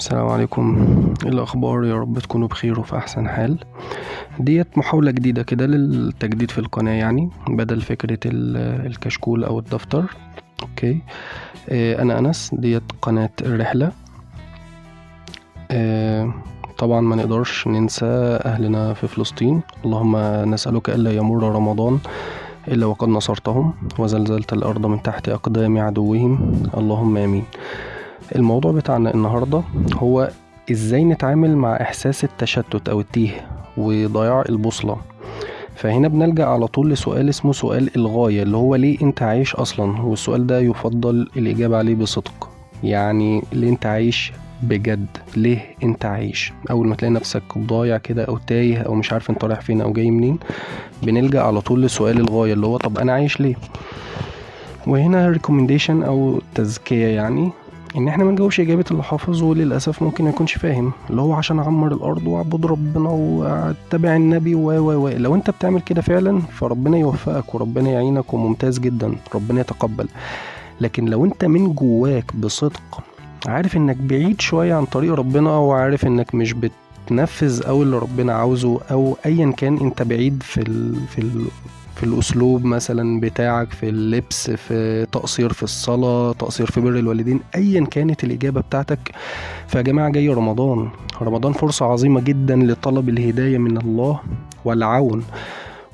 السلام عليكم. ايه الاخبار؟ يا رب تكونوا بخير وفي احسن حال. ديت محاولة جديدة كده للتجديد في القناة، يعني بدل فكرة الكشكول او الدفتر. okay، انا انس، ديت قناة الرحلة. طبعا ما نقدرش ننسى اهلنا في فلسطين. اللهم نسألك الا يمر رمضان الا وقد نصرتهم وزلزلت الارض من تحت اقدام عدوهم، اللهم امين. الموضوع بتاعنا النهاردة هو ازاي نتعامل مع احساس التشتت او التيه وضياع البوصلة. فهنا بنلجأ على طول لسؤال اسمه سؤال الغاية، اللي هو ليه انت عايش اصلا؟ والسؤال ده يفضل الاجابة عليه بصدق، يعني ليه انت عايش بجد؟ ليه انت عايش؟ اول ما تلاقي نفسك ضايع كده او تايه او مش عارف انت رايح فين او جاي منين، بنلجأ على طول لسؤال الغاية اللي هو طب انا عايش ليه؟ وهنا recommendation او تزكية، يعني ان احنا ما نجاوبش اجابه اللي حافظ وللاسف ممكن ما يكونش فاهم، اللي هو عشان اعمر الارض واعبد ربنا واتبع النبي و و و. لو انت بتعمل كده فعلا فربنا يوفقك وربنا يعينك وممتاز جدا، ربنا يتقبل. لكن لو انت من جواك بصدق عارف انك بعيد شويه عن طريق ربنا، وعارف انك مش بتنفذ او اللي ربنا عاوزه او ايا كان، انت بعيد في الأسلوب مثلا بتاعك، في اللبس، في تقصير في الصلاة، تقصير في بر الوالدين، أيا كانت الإجابة بتاعتك. فيا جماعة جاي رمضان، رمضان فرصة عظيمة جدا لطلب الهداية من الله والعون،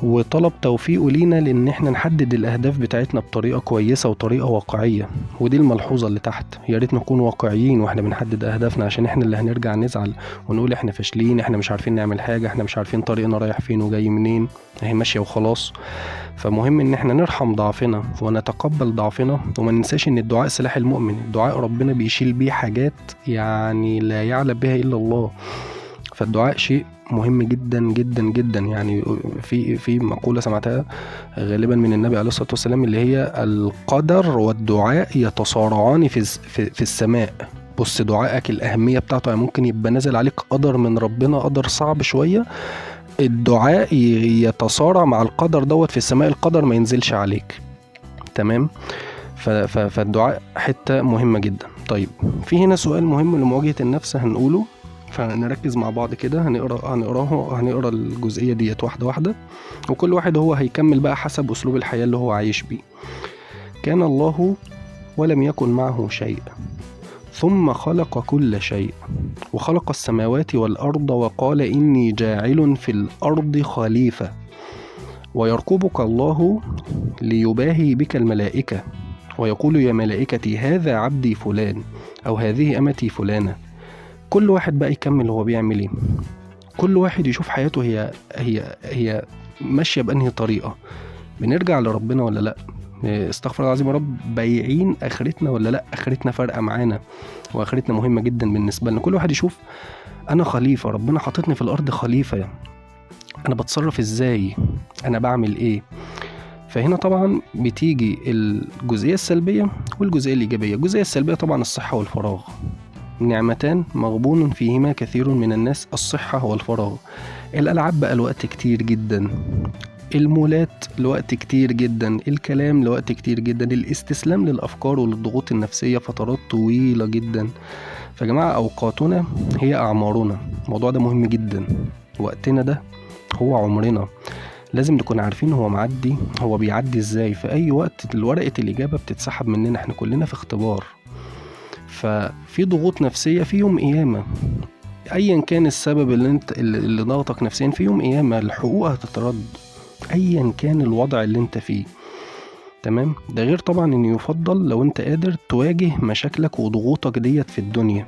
وطلب توفيقه لينا لأن احنا نحدد الأهداف بتاعتنا بطريقة كويسة وطريقة واقعية. ودي الملحوظة اللي تحت، يا ريت نكون واقعيين واحنا بنحدد أهدافنا، عشان احنا اللي هنرجع نزعل ونقول احنا فاشلين، احنا مش عارفين نعمل حاجة، احنا مش عارفين طريقنا رايح فين وجاي منين، اهي ماشية وخلاص. فمهم ان احنا نرحم ضعفنا ونتقبل ضعفنا، وما ننساش ان الدعاء سلاح المؤمن. الدعاء ربنا بيشيل بيه حاجات يعني لا يعلم بها إلا الله، فالدعاء شيء مهم جدا جدا جدا. يعني في مقولة سمعتها غالبا من النبي عليه الصلاة والسلام، اللي هي القدر والدعاء يتصارعان في السماء. بص، دعائك الأهمية بتاعته يعني ممكن يبقى نازل عليك قدر من ربنا، قدر صعب شوية، الدعاء يتصارع مع القدر دوت في السماء، القدر ما ينزلش عليك. تمام؟ فالدعاء حتة مهمة جدا. طيب، في هنا سؤال مهم لمواجهة النفس هنقوله، فنركز مع بعض كده، هنقرا الجزئية ديت واحدة واحدة، وكل واحد هو هيكمل بقى حسب أسلوب الحياة اللي هو عايش بيه. كان الله ولم يكن معه شيء، ثم خلق كل شيء، وخلق السماوات والأرض، وقال إني جاعل في الأرض خليفة، ويرقبك الله ليباهي بك الملائكة، ويقول يا ملائكتي هذا عبدي فلان، أو هذه أمتي فلانة. كل واحد بقى يكمل هو بيعمل ايه، كل واحد يشوف حياته هي هي هي ماشية بأنهي طريقة. بنرجع لربنا ولا لا؟ استغفر الله العظيم يا رب، بايعين اخرتنا ولا لا؟ اخرتنا فارقة معانا، واخرتنا مهمة جدا بالنسبة لنا. كل واحد يشوف انا خليفة، ربنا حاططني في الارض خليفة، انا بتصرف ازاي، انا بعمل ايه. فهنا طبعا بتيجي الجزئية السلبية والجزئية الإيجابية. الجزئية السلبية طبعا الصحة والفراغ، نعمتان مغبون فيهما كثير من الناس، الصحة والفراغ. الألعاب بقى الوقت كتير جدا، المولات لوقت كتير جدا، الكلام لوقت كتير جدا، الاستسلام للأفكار وللضغوط النفسية فترات طويلة جدا. فجماعة أوقاتنا هي أعمارنا، الموضوع ده مهم جدا. وقتنا ده هو عمرنا، لازم نكون عارفين هو معدي، هو بيعدي ازاي. في أي وقت ورقة الإجابة بتتسحب مننا، احنا كلنا في اختبار. ففي ضغوط نفسية، في يوم قيامة ايا كان السبب اللي انت اللي ضغطك نفسيا، في يوم قيامة الحقوق هتترد ايا كان الوضع اللي انت فيه. تمام؟ ده غير طبعا ان يفضل لو انت قادر تواجه مشاكلك وضغوطك ديت في الدنيا،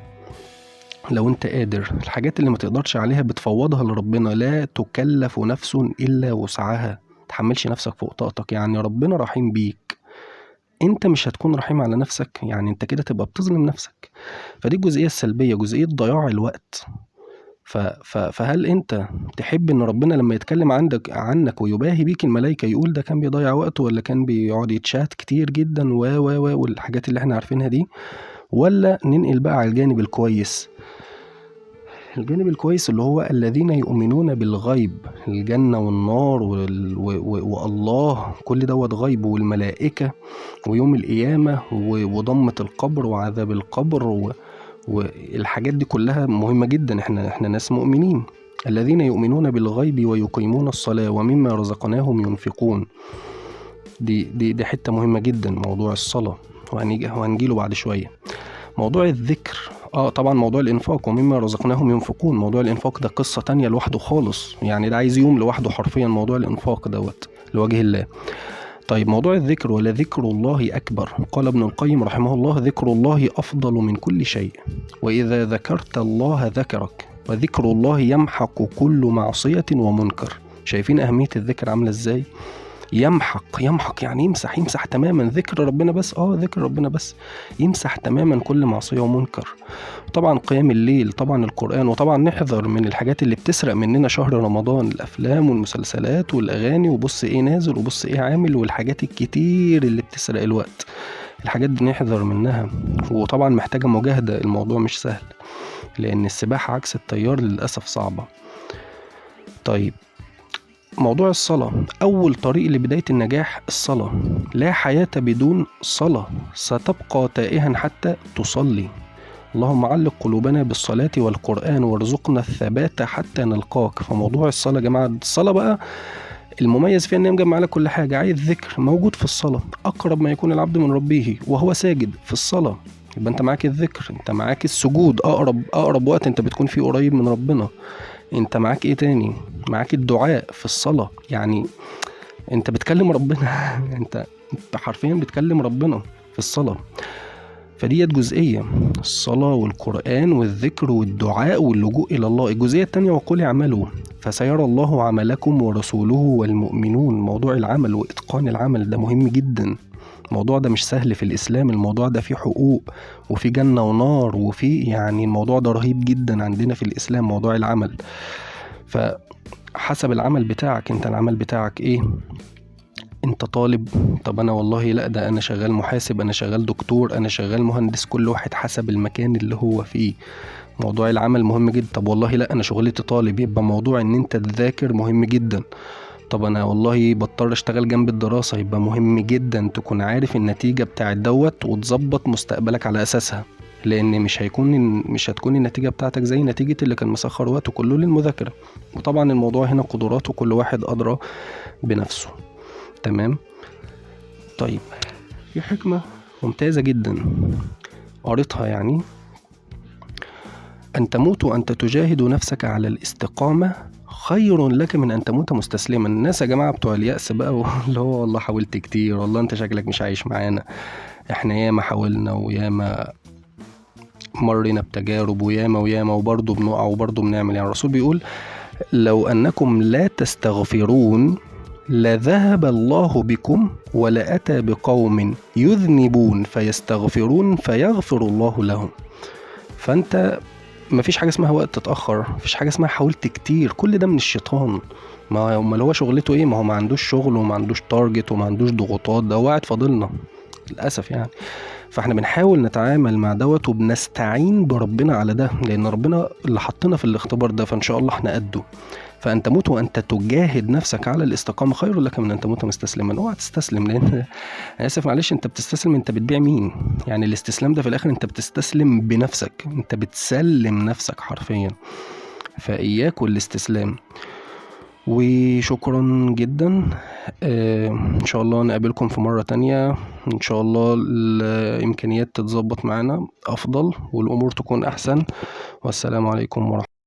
لو انت قادر. الحاجات اللي ما تقدرش عليها بتفوضها لربنا، لا تكلف نفس الا وسعها، تحملش نفسك فوق طاقتك. يعني ربنا رحيم بيك، انت مش هتكون رحيم على نفسك، يعني انت كده تبقى بتظلم نفسك. فدي الجزئية السلبية، جزئية ضياع الوقت. فهل انت تحب ان ربنا لما يتكلم عنك ويباهي بيك الملائكة يقول ده كان بيضيع وقته، ولا كان بيقعد يتشات كتير جدا و و و والحاجات اللي احنا عارفينها دي؟ ولا ننقل بقى على الجانب الكويس؟ الجانب الكويس اللي هو الذين يؤمنون بالغيب، الجنة والنار والله، كل دوت غيب، والملائكة ويوم القيامة وضمة القبر وعذاب القبر والحاجات دي كلها مهمة جدا. احنا ناس مؤمنين، الذين يؤمنون بالغيب ويقيمون الصلاة ومما رزقناهم ينفقون. دي حتة مهمة جدا، موضوع الصلاة، وهنجيله بعد شوية. موضوع الذكر، طبعا موضوع الإنفاق ومما رزقناهم ينفقون. موضوع الإنفاق ده قصة تانية لوحده خالص، يعني ده عايز يوم لوحده حرفيا، موضوع الإنفاق دوت لوجه الله. طيب موضوع الذكر، ولا ذكر الله أكبر. قال ابن القيم رحمه الله: ذكر الله أفضل من كل شيء، وإذا ذكرت الله ذكرك، وذكر الله يمحق كل معصية ومنكر. شايفين أهمية الذكر عاملة إزاي؟ يمحق يعني يمسح تماما. ذكر ربنا بس، ذكر ربنا بس يمسح تماما كل معصية ومنكر. طبعا قيام الليل، طبعا القرآن، وطبعا نحذر من الحاجات اللي بتسرق مننا شهر رمضان، الأفلام والمسلسلات والأغاني، وبص إيه نازل وبص إيه عامل، والحاجات الكتير اللي بتسرق الوقت، الحاجات دي نحذر منها. وطبعا محتاجة مجاهدة، الموضوع مش سهل، لأن السباحة عكس التيار للأسف صعبة. طيب موضوع الصلاة، أول طريق لبداية النجاح الصلاة. لا حياة بدون صلاة، ستبقى تائها حتى تصلي. اللهم علق قلوبنا بالصلاة والقرآن وارزقنا الثبات حتى نلقاك. فموضوع الصلاة يا جماعة، الصلاة بقى المميز فيها إن هي مجمع لك كل حاجة. عايز ذكر موجود في الصلاة، أقرب ما يكون العبد من ربه وهو ساجد في الصلاة، يبقى أنت معاك الذكر، أنت معاك السجود، أقرب وقت أنت بتكون فيه قريب من ربنا. انت معاك ايه تاني؟ معاك الدعاء في الصلاة، يعني انت بتكلم ربنا انت حرفيا بتكلم ربنا في الصلاة. فديت جزئية، الصلاة والقرآن والذكر والدعاء واللجوء إلى الله. الجزئية التانية، وقل اعملوا فسيرى الله عملكم ورسوله والمؤمنون. موضوع العمل وإتقان العمل ده مهم جدا. الموضوع ده مش سهل في الإسلام، الموضوع ده فيه حقوق وفي جنة ونار وفي يعني الموضوع ده رهيب جدا عندنا في الإسلام، موضوع العمل. فحسب العمل بتاعك، انت العمل بتاعك ايه؟ انت طالب، طب انا والله لا، ده انا شغال محاسب، انا شغال دكتور، انا شغال مهندس. كل واحد حسب المكان اللي هو فيه. موضوع العمل مهم جدا. طب والله لا، انا شغلتي طالب، يبقى موضوع ان انت تذاكر مهم جدا. طب انا والله بضطر اشتغل جنب الدراسة، يبقى مهم جدا تكون عارف النتيجة بتاعت دوت وتظبط مستقبلك على اساسها، لان مش هتكون النتيجة بتاعتك زي نتيجة اللي كان مسخر وقته كله للمذاكرة. وطبعا الموضوع هنا قدراته، كل واحد ادرى بنفسه. تمام. طيب في حكمة ممتازة جدا قريتها، يعني أن تموت وأنت تجاهد نفسك على الاستقامة خير لك من أن تموت مستسلما. الناس يا جماعة بتوع اليأس بقى، اللي هو والله حاولت كتير، والله أنت شكلك مش عايش معانا، إحنا ياما حاولنا وياما مرينا بتجارب وياما وياما وبرضه بنقع وبرضه بنعمل. يعني الرسول بيقول لو أنكم لا تستغفرون لذهب الله بكم ولأتى بقوم يذنبون فيستغفرون فيغفر الله لهم. فأنت مفيش حاجة اسمها وقت تتأخر، مفيش حاجة اسمها حاولت كتير، كل ده من الشيطان. ما هو شغلته ايه؟ ما هو ما عندوش شغل وما عندوش تارجت وما عندوش ضغوطات، ده هو قاعد فاضلنا للأسف يعني. فاحنا بنحاول نتعامل مع دوت وبنستعين بربنا على ده، لأن ربنا اللي حطنا في الاختبار ده، فإن شاء الله احنا قده. فأن تموت وأنت تجاهد نفسك على الاستقامة خير لك من أن تموت مستسلما. اوعى تستسلم، لأن أنا آسف معلش، أنت بتستسلم، أنت بتبيع مين؟ يعني الاستسلام ده في الآخر أنت بتستسلم بنفسك، أنت بتسلم نفسك حرفيا. فإياك والاستسلام. وشكرا جدا، إن شاء الله نقابلكم في مرة تانية، إن شاء الله الإمكانيات تتظبط معانا أفضل والأمور تكون أحسن. والسلام عليكم ورحمة